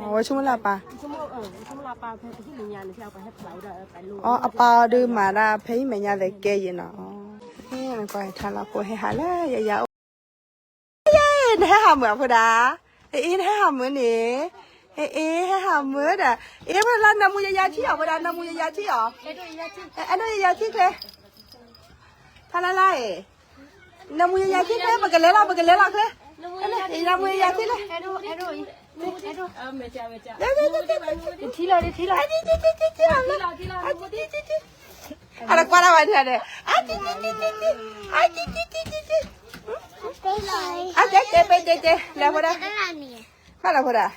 အဝဲဆိကမိၣ်လၢအပၢ်, အပၢ်အီၤဒုးမၤဒၣ်ဖဲဟံၣ်မဲာ်ညါသဲးကဲယံၤနီၤ, ကွၢ်ထါလါဖိဟဲဟးလၢယယၤအိၣ်, နဟဲဟးမုာ်အဖိဒၣ်, အ့ နဟဲဟးမုာ်န့ၣ်, အ့ ဟဲဟးမုာ်ဒၣ်, အ့ ဖိလါ နၢမူယယၤထံၣ်အီၤဖိဒၣ်, နၢမူယယၤထံၣ်အီၤ, အဲၣ်ဒိးယယၤထံၣ်ချ့, ထါလါလါအံၤ နၢမူယယၤထံၣ်ချ့ ပကလဲၤလီၤ ပကလဲၤလီၤချ့, နၢမူယယၤထံၣ်ချ့, အတကွၢ်ဒၣ်ဝဲန့ၣ်, အတကဲကဲပဲကဲကဲ လဲၤဖိဒၣ်, ဘၣ်လီၤဖိဒၣ်,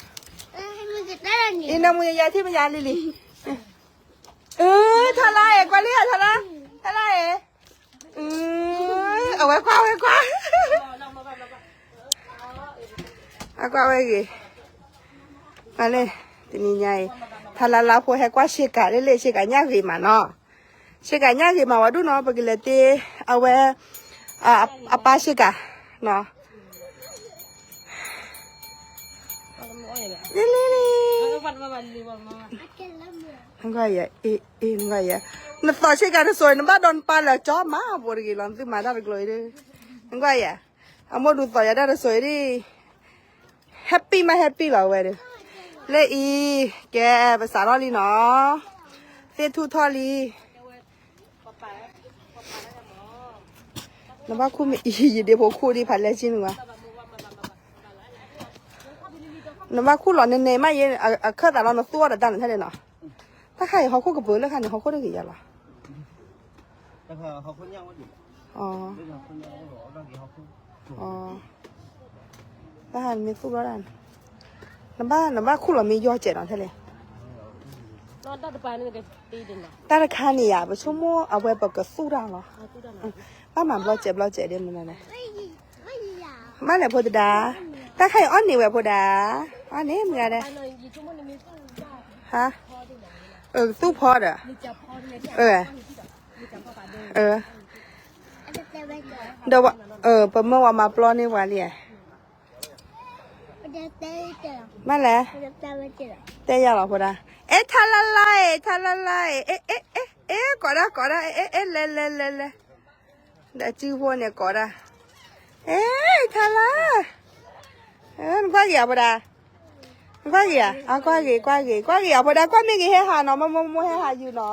အံၤနၢမူယယၤထံၣ်ပယၤလံလံ, ထါလါအံၤ ကွၢ်လံထါလါ, ထါလါအံၤ အဝဲကွၢ်ဝဲကွၢ်, အကွၢ်ဝဲဂ့ၤ, မ့ၢ်လၢ တနံၤညါအံၤ ထါလါလါဖိဟဲကွၢ်ဆ့ကၤလၢလၢဆ့ကၤညၣ်ဂ့ၤမးနီၤ, ဆ့ကၤညၣ်ဂ့ၤမးဝဲဒိၣ်နီၤ, ပကလဲၤတ့ အဝဲ အပၢ်ဆ့ကၤနီၤ, လံလံလံ နကွၢ်ယၤ, အ့ နကွၢ်ယၤ, နသီၣ်ဆ့ကၤတစိၤ နဘၣ်ဒီးနပၢ်လၢာ်ကၠီမး ဘိးတဂ့ၤလီၤ နသုမၤတၢ်တကျိၤအံၤဒီး, နကွၢ်ယၤ, အမိၢ်ဒုးသီၣ်ယၤတၢ်တစိၤအံၤဒ်, happy မး happy လီၤဝဲဒီး, လၢအံၤ, ကဲ ပစးထီၣ်လံနီၤ, သ့ၣ်ထူၣ်ထီၣ်လံ နဘၣ်ခူၣ်မ့ၢ်အံၤ ယဒ့ဖိခူၣ်ဒံးဖးလဲၢ်ကၠံနွါ, နဘၣ်ခူၣ်လီၤနနဲမးယဲ အခၢၣ်သးလီၤ နသူၣ်အီၤဒီးတၢ်န့ၣ်ထဲလဲၣ်နီၤ, တၢ်ခါအံၤဟီၣ်ခိၣ်ကပၢၤလၢခါန့ၣ် ဟီၣ်ခိၣ်တဂ့ၤယၤလီၤ, တၢ်ခါန့ၣ်မ့ၢ်သူၣ်ထီၣ်တၢ်န့ၣ်, နဘၣ် နဘၣ်ခူၣ်လီၤမ့ၢ်ယီၢ်စဲးနီၤထဲလဲၣ်, တၢ်တခါန့ၣ်ယၤ ပဆိကမိၣ်အဝဲပကသူၣ်တၢ်လီၤ, ဘၣ်မၤဘျီစဲးဘျီစဲးဒ်မနုၤလဲၣ်, ဘၣ်လဲၣ်ဖိသဒါ, တၢ်ခါအံၤအီၣ်န့ၢ်ဝဲဖိဒါ, အီၣ်န့ၢ်မုၢ်ဂၤဒဲး, ဟါ, အသူၣ်ဖီဒီး, ဒီး ပမၢဝဲမၤပျီန့ၢ်ပှၤလံ, ဘၣ်လဲၣ်, တဲယၤလီၤဖိဒါ, အဲ ထါလါလါအံၤ ထါလါလါအံၤ, အဲ အဲ အဲ ကိးဒၣ်ကိးဒၣ်, အဲ အဲ လဲၤလဲၤလဲၤလဲၤ, ဒီးစုဖိန့ၣ်ကိးဒၣ်, အဲ ထါလါ, နကွၢ်က့ၤအဖိဒါ, နကွၢ်က့ၤဧါ, အကွၢ်က့ၤ ကွၢ်က့ၤ ကွၢ်က့ၤအဖိဒါ, ကွၢ်မ့ၢ်က့ၤဟဲဟးနီၤ, မိၢ်မိၢ်မိၢ်ဟဲဟးယူၤနီ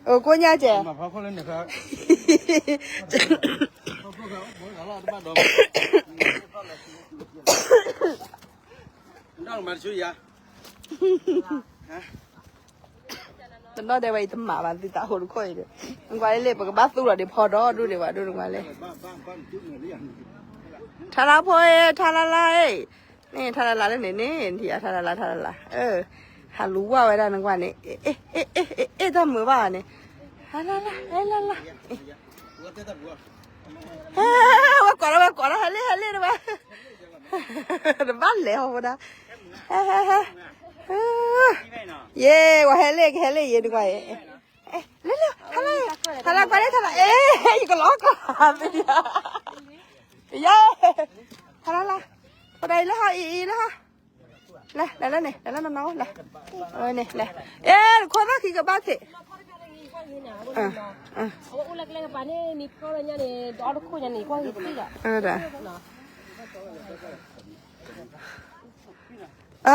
ၤ, ကိးညါစဲး, တနီၣ်ဒဲးဝဲအံၤတမၤဘၣ်သုသးဟိတခိၣ်အံၤဒီး, နကွၢ်လၢလၢပကဘၣ်သူၣ်လီၤဒံးဖီဒီဒူၣ်ဒံးဘၣ်ဒိၣ်နကွၢ်လၢ, ထါလါဖိအံၤ ထါလါလါအံၤ, န့ၣ် ထါလါလါလၢန့ၣ်န့ၣ် ထံၣ်အထါလါလါ ထါလါလါ, ဟးလူၤဝၢ်ဝဲဒၣ်နကွၢ်န့ၣ်, အဲ တၢ်မုာ်ဘၣ်န့ၣ်, ထါလါလါ လါလါလါ, ဝဲကိးထီၣ်ဝဲကိးထီၣ် ဟဲလ့ၣ် ဟဲလ့ၣ်တဝဲ, တဘၣ်လဲၤဟီၣ်ဖိဒါ, ဟဲ ဟဲ ဟဲ, ယဲ ဝဲဟဲလ့ၣ် ကဟဲလ့ၣ်ယဲတကွၢ်အံၤ, လ့ၣ်လ့ၣ် ထါလါ, ထါလါကွၢ်လ့ၣ် ထါလါ, အဲ ယကလီၤကီၢ်, ယဲ, ထါလါလါ, ဖိဒါအံၤလၢဟီၣ် အံၤ အံၤလၢဟီၣ်, လဲၤ လဲၤလၢန့ၣ် လဲၤလၢနီၢ်နီၢ် လဲၤ, အဝဲန့ၣ် လဲၤ, အဲ ခိၣ်သၣ်ခံကဘၣ်သ့ၣ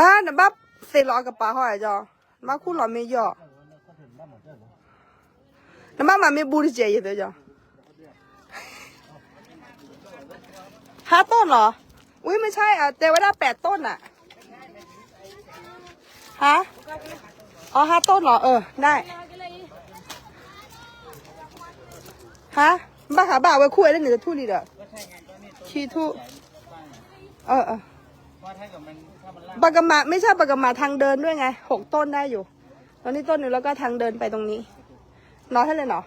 ်, နဘၣ်သ့ၣ်လီၤအကပၤဟီၣ်, နဘၣ်ခူၣ်လီၤမ့ၢ်ယီၢ်, နဘၣ်မၤမ့ၢ်ဘူးတစဲးယဲၢ်သၢယီၢ်, ဟါတိၢ်နီၤ, ဝံမုၢ်ဆါအတဲဝဲဒၣ်ပဲာ်တိၢ်နၤ, ဟါ, အဟါတိၢ်နီၤ, အၢ န, ဟါ, ဘၣ်ဃးဘၣ်အဝဲခူၣ်ဝဲလၢန့ၣ်တထူၣ်လံဒီး, ခံထူၣ်, ပကမၤ ไม่ใช่ ပကမၤ ทางเดินด้วยไง หกต้นได้อยู่, ตรงนี้ต้นหนึ่ง แล้วก็ทางเดินไปตรงนี้, နီၤ ဟဲလဲၣ်နီၤ,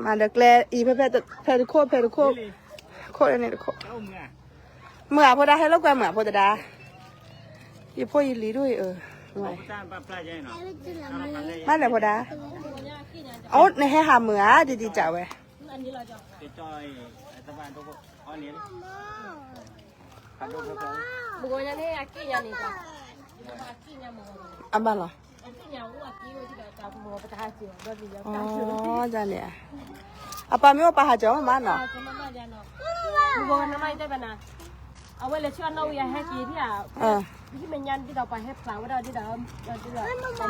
မၤဒီးကျဲအံၤ ဖဲ ဖဲတခိၣ် ဖဲတခိၣ်, ခိၣ်န့ၣ်တခိၣ်, မုၢ်အဖိဒါ ဟဲလိာ်ကွဲမုၢ်အဖိသဒါ, ယဖိယလံၤဒိၣ်အံၤ, မၤလဲၣ်ဖိဒါ, အိ နဟဲဟးမုၢ်ဧါ ဒ်ဒ်တၢ်ဝဲ, မုၢ်ဂီၤညါန့ၣ် အက့ၣ်ညါန့ၣ် အဘၣ်လီၤ. အက့ၣ်ညါ ဒ်န့ၣ်ဧါ. အပၢ်မ့ၢ်အိၣ်ပၢ်ဟးစၢၤမးနီၤ. မုၢ်ဂီၤနမါတဲဘၣ်နၤ, အဝဲလဲၤဆူအနီၣ်ဝံၤအဟဲက့ၤဒ်ဧါ. ဟံၣ်မဲာ်ညါဒ်ဒီးပှၤဟဲဖျါဝဲဒၣ်ဒ်ဒီး အလိၣ်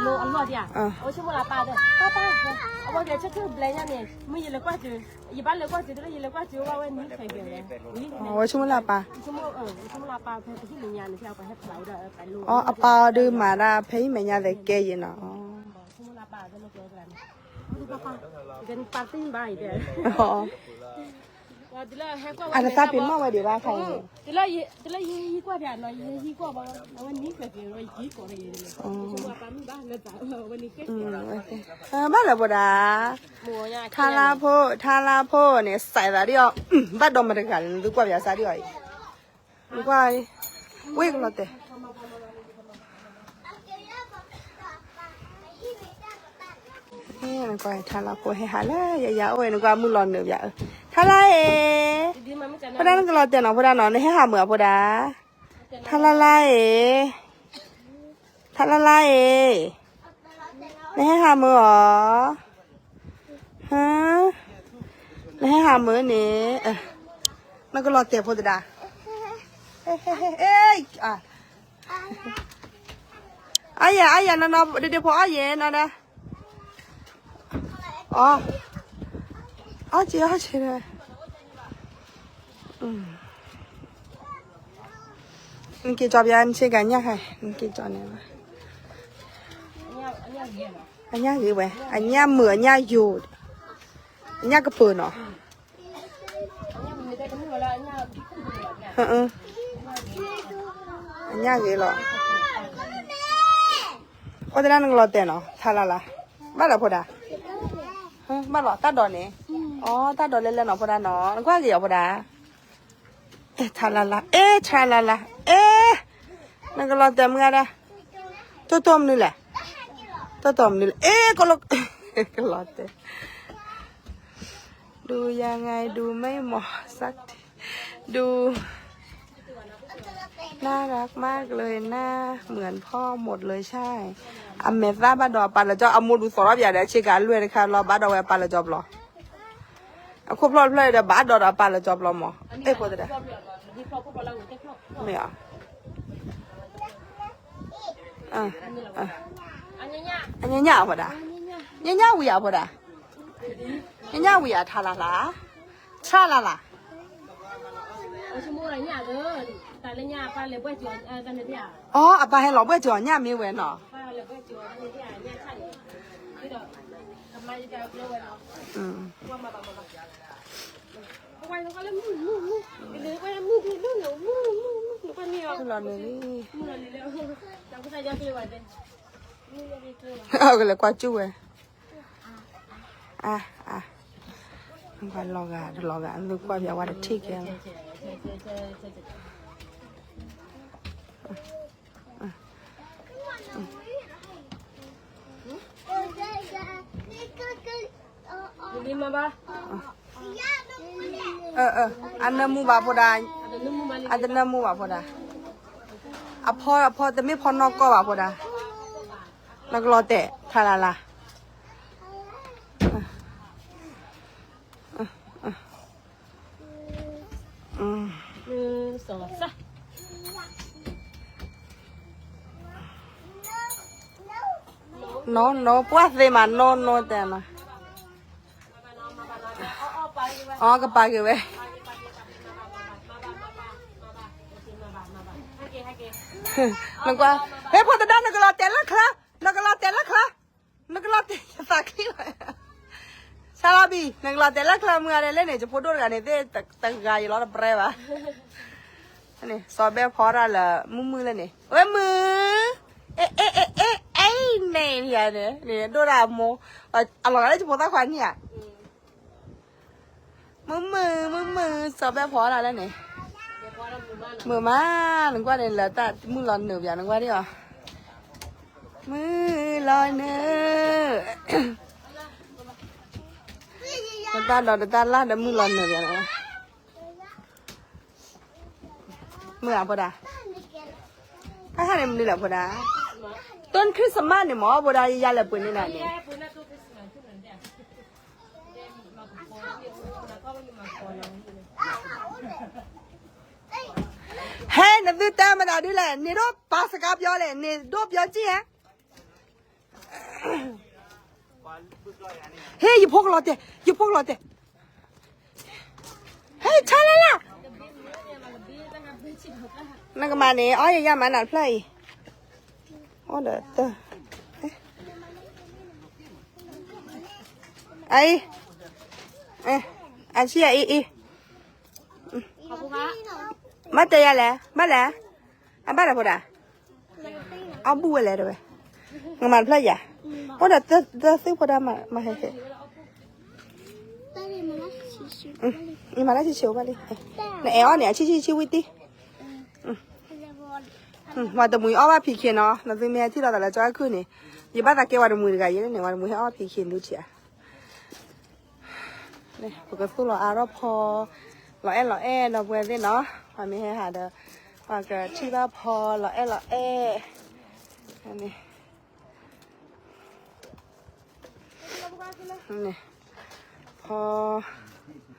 အလီၢ်ဒ်ဧါ. အဝဲဆိကမိၣ်လၢပၢ်ဒီး ပၢ်ပၢ်, အဝဲက့ၤဆၢထၢၣ်ဘျဲညါန့ၣ် မ့ၢ်ယလဲၤကွၢ်စၢၤ, ယဘၣ်လဲၤကွၢ်စၢၤတလၢယလဲၤကွၢ်စၢၤဝဲဝဲနံၤဖဲက့ၤဝဲ, အဝဲဆိကမိၣ်လၢပၢ်, ဆိကမိၣ်လၢပၢ်ဖဲဟံၣ်မဲာ်ညါန့ၣ် အပှၤဟဲဖျါဝဲဒၣ် အပၢ်အီၤဒုးမၤဒၣ်ဖဲဟံၣ်မဲာ်ညါသဲးကဲယဲၢ်နီၤ. အတသးပ့ၤနီၣ်ဝဲဒံးဘၣ်ခါအံၤန့ၣ်, ဘၣ်လၢဖိဒၣ်, ထါလါဖိန့ၣ် စဲးသးဒ်အီၤ, ဘၣ်ဒီးမတၤတဂၤလဲၣ် နသုကွၢ်ပၠးစးဒ်အီၤအံၤ, နကွၢ်, ဝ့ၢ်ကလီၤတဲာ် နကွၢ် ထါလါဖိဟဲဟးလၢ ယယၤအိၣ်ဝဲ နကွၢ်မုၢ်လီၤနုာ်ပၠး, ထါလါအံၤ, ဖိဒၣ်နကလီၤတဲာ်နီၤ ဖိဒၣ်နီၤ နဟဲဟးမုာ်အဖိဒၣ်, ထါလါလါအံၤ, ထါလါလါအံၤ, နဟဲဟးမုာ်အီၤ, နဟဲဟးမုာ်န့ၣ်, နကလီၤတဲာ်ဖိသဒါ, အါယၤ အါယၤ နီၢ်နီၢ် ဒ့ဒ့ဖိ အါယၤ နီၢ်ဒၣ်, အီ, အီစ့ အီစ့, နက့ၤကၠီပၠး နဆ့ကၤညၣ်ခါ, နက့ၤကၠီန့ၣ်, အညၣ်ဂ့ၤဝဲ အညၣ်မုာ် အညၣ်ယိာ်, အညၣ်ကပၢၤနီၤ. အညၣ်ဂ့ၤလီၤ. ဖိသဒါနကလီၤတဲာ်နီၤ ထါလါလါ, ဘၣ်လီၤဖိဒၣ်, ဘၣ်လီၤ တၢ်ဒိးန့ၣ်, အီ တၢ်ဒိးလဲလဲနီၤ ဖိဒၣ်နီၤ နကွၢ်ဂ့ၤအီၤဖိဒၣ်, အဲ ထါလါလါ အဲ ထါလါလါ အဲ, နကလီၤတဲာ်မုၢ်ဂၤဒၣ်, တိၢ်တိၢ်မနုၤလဲၣ်, တိၢ်တိၢ်မနုၤလဲၣ် အဲ, ကလီၤတဲာ် ดูยังไง ดูไม่เหมาะสักที ดู น่ารักมากเลย หน้าเหมือนพ่อหมดเลย ใช่ အမဲာ်သၣ်ဘၣ်ဒီးအပၢ်လၢကၠီ အမိၢ်ဒုးသီၣ်ထီၣ်ပၠးဒီး ဆ့ကၤအလွဲၢ်တခါလီၤ ဘၣ်ဒီးဝဲအပၢ်လၢကၠီဘျီ, အခိၣ်ဖျီၣ်တဖျၢၣ်ဒီး ဘၣ်ဒီးဒီးအပၢ်လၢကၠီဘျီမး, အဲၣ်ဖိသဒါ, မ့ၢ်, အညါညၣ်အဖိဒၣ်, ညါညၣ်ဝံၤအဖိဒၣ်, ညါညၣ်ဝံၤအထါလါလါ, ထါလါလါ အီ အပၢ်ဟဲလီၤဘှဲၣ်စၢၤအီၤညၣ်မ့ၢ်ဝဲနီၤ, လီၤနုာ်လံ, ကလဲၤကွၢ်ကၠူၣ်ဝဲ, အါ, အါ, လီၤဂာ်တလီၤဂာ် သုကွၢ်ပၠးဝဲတထံၣ်ကဲလီၤ. အနၢမူဘၣ်ဖိဒၣ်, အတနၢမူဘၣ်ဖိဒၣ်, အဖီအဖီတမ့ၢ်ဖီနီၢ်ကီၢ်ဘၣ်ဖိဒၣ်, နကလီၤတဲာ် ထါလါလါ. နီၢ်နီၢ် ပှၢ်သ့မး နီၢ်နီၢ်တဲနီၤ. အီ ကပာ်က့ၤဝဲ, နကွၢ်, ဟဲဖိသဒါ နကလီၤတဲာ်လၢချါ, နကလီၤတဲာ်လၢချါ, နကလီၤတဲာ်ယသးချံလီၤ. ဆါလီၤဘံၣ် နကလီၤတဲာ်လၢချါမုၢ်ဂၤဒဲးလဲၣ်န့ၣ် ယဖိဒိၣ်တဂၤန့ၣ် သ့ၣ်တဂၤယလီၤတပြဲဘၣ်. န့ၣ် စီၤဘဲဖီတၢ်လၢမုၢ်မုၢ်လၢန့ၣ် ဝဲမုၢ်, အ့ အ့ အ့ အ့ အ့ န့ၣ်န့ၣ် ဒိၣ်ဒၣ်မိၢ်, အလီၤဂာ်လၢယဖိသၣ်ခွါန့ၣ်ဧါ. မုၢ်မုၢ် မုၢ်မုၢ် စီၤဘဲဖီတၢ်လၢန့ၣ်, မုာ်မး နကွၢ်န့ၣ်လၢတၢ်မုၢ်လီၤနုာ်ပၠး နကွၢ်ဒ်အီၤ, မုၢ်လီၤနုာ်, တတၢ်ဒီးတတၢ်လၢ်ဒီးမုၢ်လီၤနုာ်ပၠးန့ၣ်. မုၢ်အဖိဒၣ်, တၢ်ခါန့ၣ်မနုၤလဲၣ်ဖိဒၣ်, တိၢ် Christmas န့ၣ်မ့ၢ် ဖိဒၣ် ယယါလဲၤပှ့ၤန့ၢ်နၤန့ၣ်, ဟဲ နသုတဲမတၤဒုလဲၣ်, န့ၣ်ဒိၣ်ပာ်စကါပျီလဲၣ်, န့ၣ်ဒိၣ်ပျီကံၣ်ဧါ. ဟဲ ယဖိကလီၤတဲာ်, ယဖိကလီၤတဲာ်, ဟဲ ဆါလၢလၢ, နကမၤန့ၣ် အီၣ်ယယါမၤနၤတဖျၢၣ်အံၤ, အီၣ်ဒီးတၢ်, အအံၤ, အဆံအအံၤအံၤ, ဘၣ်တဲယၤလဲၣ်, ဘၣ်လဲၣ်, အဘၣ်လဲၣ်ဖိဒၣ်, အီၣ်ဘူၣ်ဝဲလဲၣ်တဲဝဲ, နမၤတဖျၢၣ်ယၤ, အီၣ်ဒီးတၢ်သုဖိဒၣ်မၤဟဲဟဲ, နမၤလၢဆံးဆံးဘၣ်လံ, နအဲၣ်အီၣ်န့ၣ် အဆံးဆံးဆံးဝံၤတံၢ်, ပှၤတမှံၤအီၣ်ဘၣ်ဖံးခ့နီၤ, နသုမ့ၢ်ဟဲထံၣ်လိာ်သးလၢကၠီခုၣ်န့ၣ်, ယဘၣ်သးကဲပှၤတမှံၤတဂၤယဲၢ်န့ၣ်, ပှၤတမှံၤဟဲအီၣ်ဖံးခ့ဒုထံၣ်ဧါ. ပကသူၣ်လီၤအါထီၣ်ဖီ, လီၤအဲၣ်လီၤအဲၣ်ဒီးပှဲၤသ့ၣ်နီၤ, ပှၤမ့ၢ်ဟဲဟးဒီး, ပှၤကထံၣ်ဘၣ်ဖီလီၤအဲၣ်လီၤအဲၣ်, ဖီ,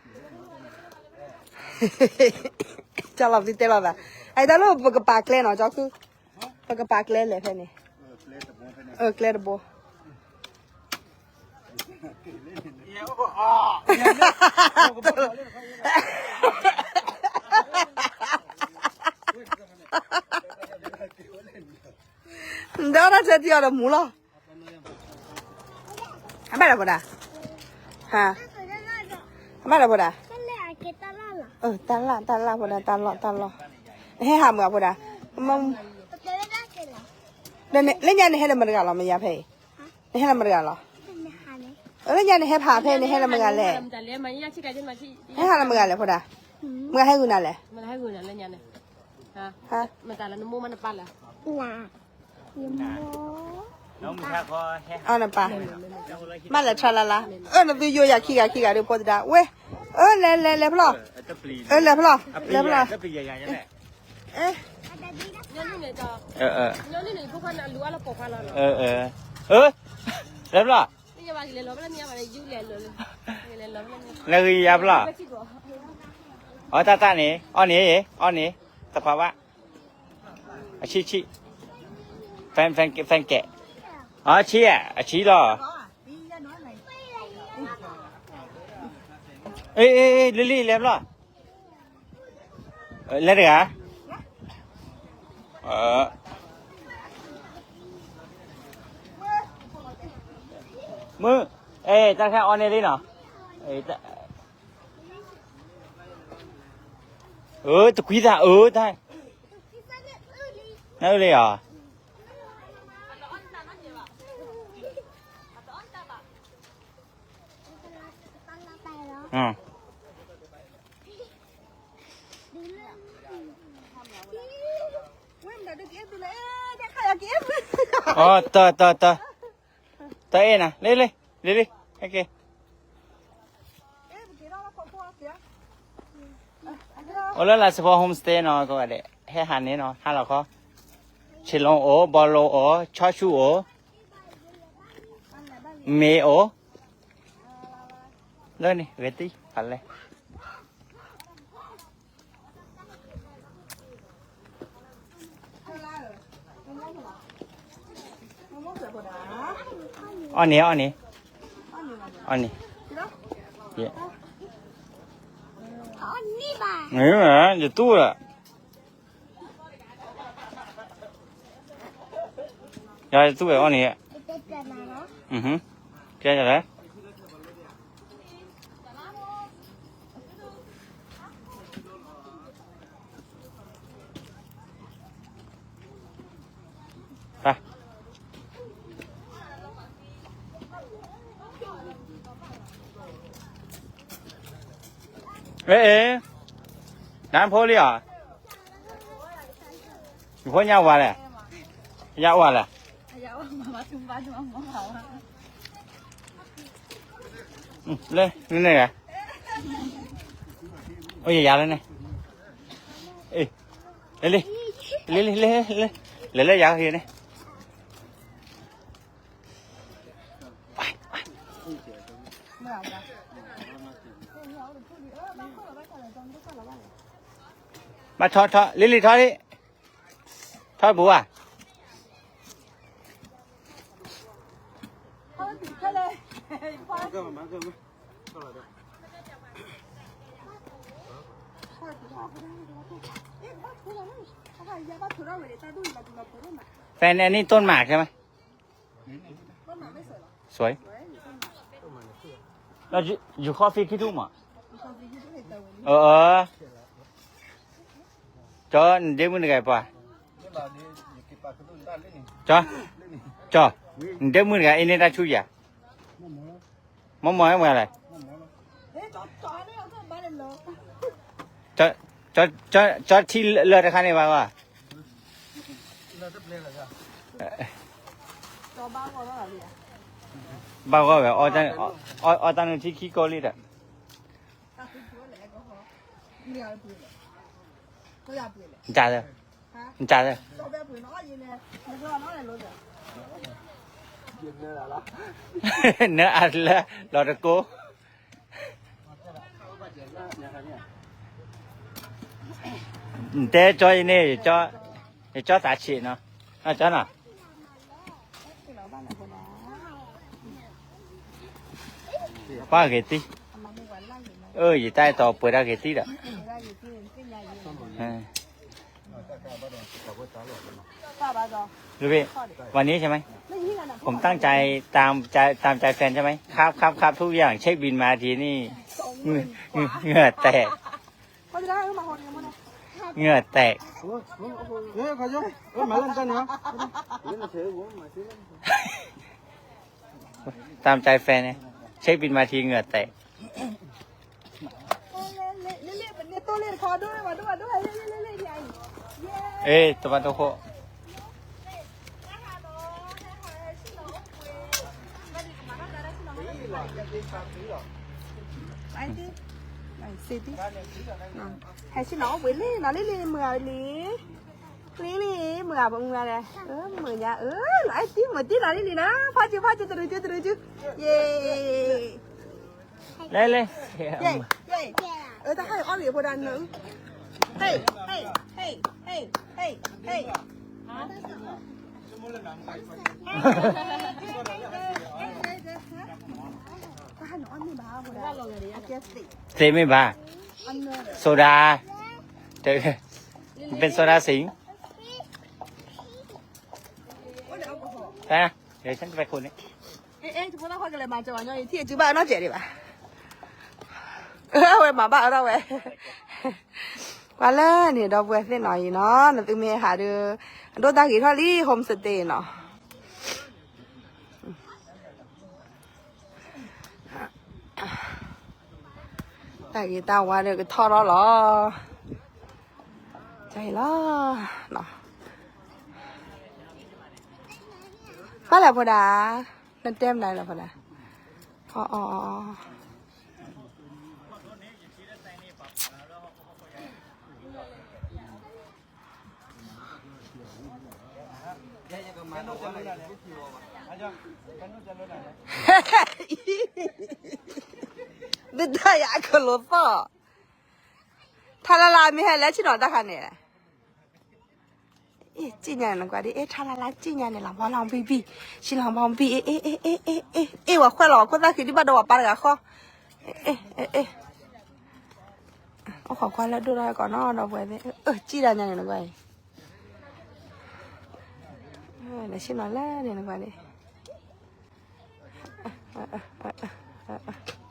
ကၢ်လီၤသုတဲလီၤသး, အတၢ်လၢပကပာ်ကျဲနီၤ ကၠီခုၣ်, ပကပာ်ကျဲလဲၣ်ဖဲန့ၣ်, ကျဲတဘိ ဒီးတၢ်ဆၢထံအီၤဒီးမူလီၤ, အဘၣ်လၢဖိဒၣ်, ဟါ, အဘၣ်လၢဖိဒၣ်, တၢ်လၢ် တၢ်လၢ်ဖိဒၣ် တၢ်လီၢ် တၢ်လီၢ်, နဟဲဟးမုာ်အဖိဒၣ်, ဒီးလၢညါနဟဲလၢမတဂၤလီၤ မ့ၢ်ယါဖဲအံၤ, နဟဲလၢမတဂၤလီၤ, လၢညါနဟဲဖးဖဲ နဟဲလၢမတဂၤလဲၣ်, ဟဲဟးလၢမတဂၤလဲၣ်ဖိဒၣ်, မတဂၤဟဲဂုာ်နၤလဲၣ်, အီနပၢ်, ဘၣ်လဲၤထါလၢ်လၢ်, အၢ နသုယိယၤခံဂၤခံဂၤဒီးဖိသဒါဝဲ, အၢ လဲၤလဲၤလဲၤဖျီၣ်, အၢ လဲၤဖျီၣ်, လဲၤဖျီၣ်, လဲၤဖျီၣ်, လဲၤဂံၢ်ယၤဖျီၣ်, အီတၢ်တၢ်န့ၣ် အီၣ်န့ၣ် အီၣ်န့ၣ်, တခွါဘၣ် အဆံးဆံး, ဖဲကဲး, အဆံးဧါ, အဆံးလီၤ, လံလံ လဲၤဖျီၣ်, လဲၤတဂၤ, မုၢ်, အဲ တၢ်တခါအီၣ်န့ၢ်လံနီၤ, အၢ တကွံသးအၢတၢ်, နအၢလံဧါ, တၢ်အဲၣ်နၤ လံလံ လံလံ, အိၣ်လၢလၢစဖီ homestay နီၤ ကိးဂၤဒဲး ဟဲဟးန့ၣ်နီၤ ဟါလီၤခီ, ဆ့လိၤအိၣ် ဘီလိၤအိၣ် ဆီဆူအိၣ် မ့ၤအိၣ်, လၢန့ၣ် ဂဲၤတံၢ်ဖးလဲၢ် အီၣ်န့ၣ် အီၣ်န့ၣ်, အီၣ်န့ၣ်, ယတူၢ်လၢ, ယတူၢ်အီၣ်န့ၣ်, ကဲလဲၣ် အဲ အဲ နဖိလံဧါ, နဖိညါဝါလဲၣ်, ယအိၣ်လဲၣ်, လၢ န့ၣ် အိၣ်ယၤလၢန့ၣ်, အ့ လ့လ့, လ့လ့, လ့လ့, လဲၤလၢယၤဟ့ၣ်န့ၣ်, ဘၣ်ထီၣ်ထီၣ်, လ့လ့ထီၣ်လံ, ထီၣ်ပူၤဧါ. แฟนอันนี้ต้นหมากใช่ไหม สวย แล้วอยู่ อยู่ coffee คิดถูกมั้ย เออ เออ ကၠီ နဒ့မုၣ်တဂၤပှၤ, ကၠီ, ကၠီ, နဒ့မုၣ်တဂၤ အ့န့ၢ်တၢ်ဆူၣ်ယၤ, မ့ၢ်မ့ၢ်မ့ၢ်လဲၣ်, ကၠီ, ကၠီ, ကၠီထံလၢတခါန့ၣ်ဘၣ်ဝဲ, ဘၣ်ဂီၢ်ဝဲ, အီၣ်တၢ်နုၣ်ထံခံကိးလံဒီး နတၢ်လၢ, နတၢ်လၢ, နအလၢလီၤတကိး, နတဲကၠီအံၤန့ၣ်, ယကၠီသးဆံးနီၤ, ကၠီနီၤ ပှၤဂ့ၤသံ, เออ ယတၢ်အဲၣ်တီပှဲၤဒၣ်ဂ့ၤသံဒီး, ลูกพี่ วันนี้ใช่ไหม ผมตั้งใจตามใจตามใจแฟนใช่ไหม ครับครับครับทุกอย่างเช็คบินมาทีนี่ เหงื่อเหงื่อแตก เหงื่อแตก ตามใจแฟนไง เช็คบินมาทีเหงื่อแตก เอ้ย ตะวันตก ဟဲဆ့ၣ်နီၤအိၣ်ပှဲၤလံနီၤ လံလံမုၢ်ဂၤလံ, လံလံမုၢ်ဂၤပမုၢ်ဂၤလဲၣ်, မုၢ်ညါ လီၤအဲၣ်တံၢ်မုၢ်တံၢ်နီၤ လံလံနီၤ ဖးစူၤဖးစူၤ တရူးစူၤ တရူးစူၤ ယ့ၣ် လဲလဲ တၢ်ဟါအီၣ်လံအဖိဒၣ်နၢ, ဟ့ၣ် ဟ့ၣ် ဟ့ၣ် ဟ့ၣ် ဟ့ၣ် ဟ့ၣ် သ့မ့ၢ်ဘၣ်, โซดา, เป็นโซดาสิงห์ เดี๋ยวฉันจะไปคนนี้ เอ๊ะเอ๊ะทุกคนต้องคอยกันเลยมาจังหวะนี้ที่จะบ้าน้องเจ๋ดีป่ะ เออ ဝဲမၤဘၣ်အီၤဒၣ်ဝဲ, ကွၢ်လၢန့ၣ် ဒီပုၢ်ဝဲၢ်သ့ၣ်နီၤအံၤနီၤ နသုမ့ၢ်ဟးဒီး အဒိၣ်တၢ်ဂ့ၤထီၣ်လံ homestay နီၤ, တၢ်ဂ့ၤတၢ်ဝါဒီးကထီၣ်ထီၣ်လီၤ, ကၢ်အံၤလီၤ, ဘၣ်လဲၣ်ဖိဒၣ်, နတဲမနုၤလဲၣ်ဖိဒၣ်, အီအီအီ ဒုၣ်ဒါယၤအကလိၤသီၣ်, ထါလၢ်လၢ်မ့ၢ်ဟဲလၢဆ့ၣ်နီၤတၢ်ခါန့ၣ်, စံၣ်ညါနကွၢ်ဒ် အဲ ထါလၢ်လၢ် စံၣ်ညါန့ၣ် လီၤဘီလီၤဘံဘံ, ဆံလီၤဘီဘံ အဲ အဲ အဲ အဲ အဲ အဲ ဝဲခွဲးလီၤ ခိၣ်သၣ်ခံဒံးဘၣ်ဒီးဝဲပၢ်တဂၤဃီ, အဲ အဲ အဲ အိၣ်ခိးကွၢ်လၢဒိၣ်ထီၣ်ကီးနီၤ ဒီပုၢ်ဝဲၢ်သ့ၣ်, စံၣ်တၢ်ညါန့ၣ်နကွၢ်အံၤ, လဲၤဆ့ၣ်နီၤလၢန့ၣ်နကွၢ်န့ၣ်, အ